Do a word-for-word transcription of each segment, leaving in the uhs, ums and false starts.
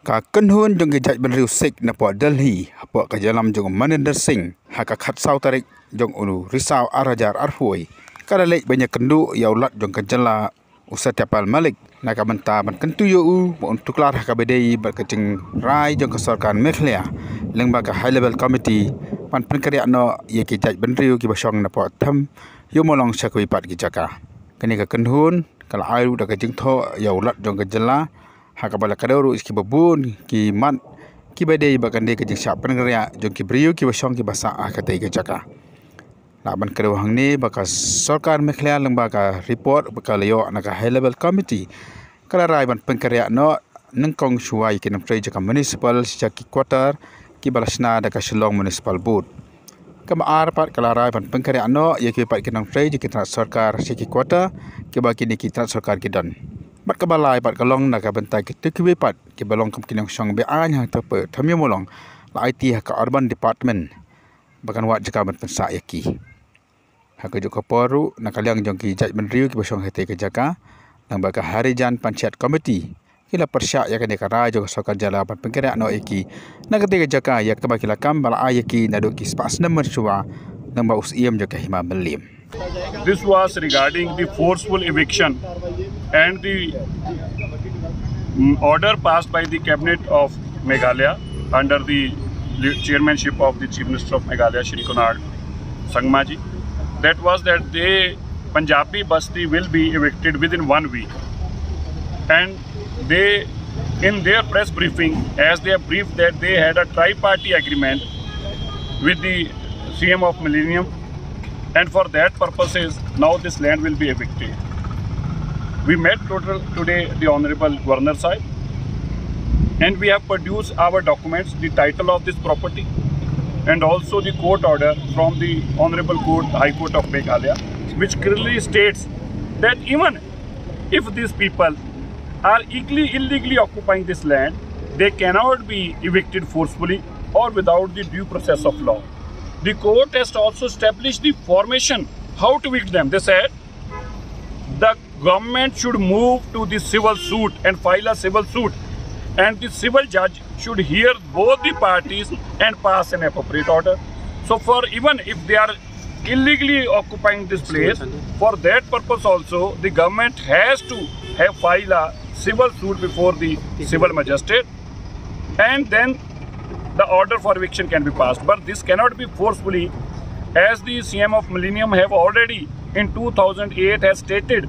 Ka kynhun jong ki jaitbynriew Sikh napoh Delhi hapoh ka jingïalam jong u Maninder Singh ha ka khatsaw tarik jong u Risaw ar hajar arphew wei ka la leit ban ïakynduh ïa u Lat jong ka jylla u Satyapal Malik na ka bynta ban kyntu ïa u ba un tuklar ha kaba ïadei bad ka jingrai jong ka sorkar Meghalaya lyngba ka High Level Committee ban pynkynriah noh ïa ki jaitbynriew kiba shong napoh Tham Ïew Mawlong sha kiwei pat ki jaka. Kane ka kynhun ka la ai ruh da ka jingthoh ïa u Lat jong ka jylla ha kaba la kdew ruh ïa kiba bun ki mat kiba ïadei bad kane ka jingshah pynkynriah jong ki briew kiba shong kiba sah ha katei ka jaka. Lah ban kdew hangne ba ka sorkar Meghalaya lyngba ka report ba ka la ïoh na ka High Level Committee ka la rai ban pynkynriah noh nyngkong shuwa ïa ki nongtrei jong ka municipal sha ki quarter kiba la shna da ka Shillong Municipal Board. Kaba ar pat ka la rai ban pynkynriah noh ïa kiwei pat ki nongtrei jong ki tnat sorkar sha ki quarter kiba kine ki tnat sorkar ki don. Bad kaba lai pat ka long na ka bynta kito kiwei pat kiba long kum ki nongshong be-aiñ hangto Tham Ïew Mawlong la aiti ha ka Urban Department ba kan wad jaka ban pynsah ïa ki. Ha kajuh ka por ruh na ka liang jong ki jaitbynriew kiba shong ha katei ka jaka lyngba ka Harijan Panchayat Committee ki la pyrshah ïa kane ka rai jong ka sorkar jylla ban pynkynriah noh ïa ki na katei ka jaka ïa kaba ki la kam ba la ai ïa ki naduh ki spah snem mynshuwa lyngba u Syiem jong ka Hima Mylliem. This was regarding the forceful eviction and the mm, order passed by the cabinet of Meghalaya under the le- chairmanship of the Chief Minister of Meghalaya, Shri Conrad Sangma ji. That was that the Punjabi Basti will be evicted within one week. And they, in their press briefing, as they have briefed that they had a tri-party agreement with the C M of Millennium, and for that purposes now this land will be evicted. We met total today the Honorable Governor Sahib, and we have produced our documents, the title of this property, and also the court order from the Honorable Court, High Court of Meghalaya, which clearly states that even if these people are illegally, illegally occupying this land, they cannot be evicted forcefully or without the due process of law. The court has also established the formation how to evict them. They said the government should move to the civil suit and file a civil suit, and the civil judge should hear both the parties and pass an appropriate order. So, for even if they are illegally occupying this place, for that purpose also the government has to have file a civil suit before the civil magistrate, and then the order for eviction can be passed. But this cannot be forcefully, as the C M of Millennium have already in two thousand eight has stated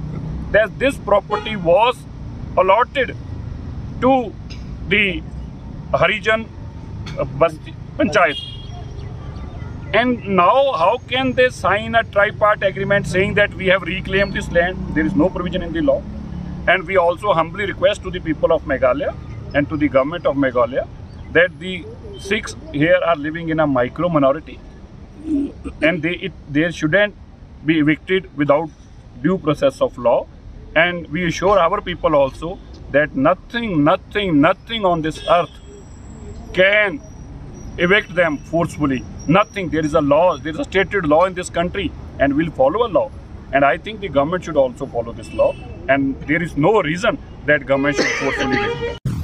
that this property was allotted to the Harijan uh, Basti Panchayat. And now, how can they sign a tripartite agreement saying that we have reclaimed this land? There is no provision in the law. And we also humbly request to the people of Meghalaya and to the government of Meghalaya that the Sikhs here are living in a micro minority, and they it, they shouldn't be evicted without due process of law. And we assure our people also that nothing, nothing, nothing on this earth can evict them forcefully. Nothing. There is a law, there is a stated law in this country, and we'll follow a law. And I think the government should also follow this law. And there is no reason that government should forcefully evict them.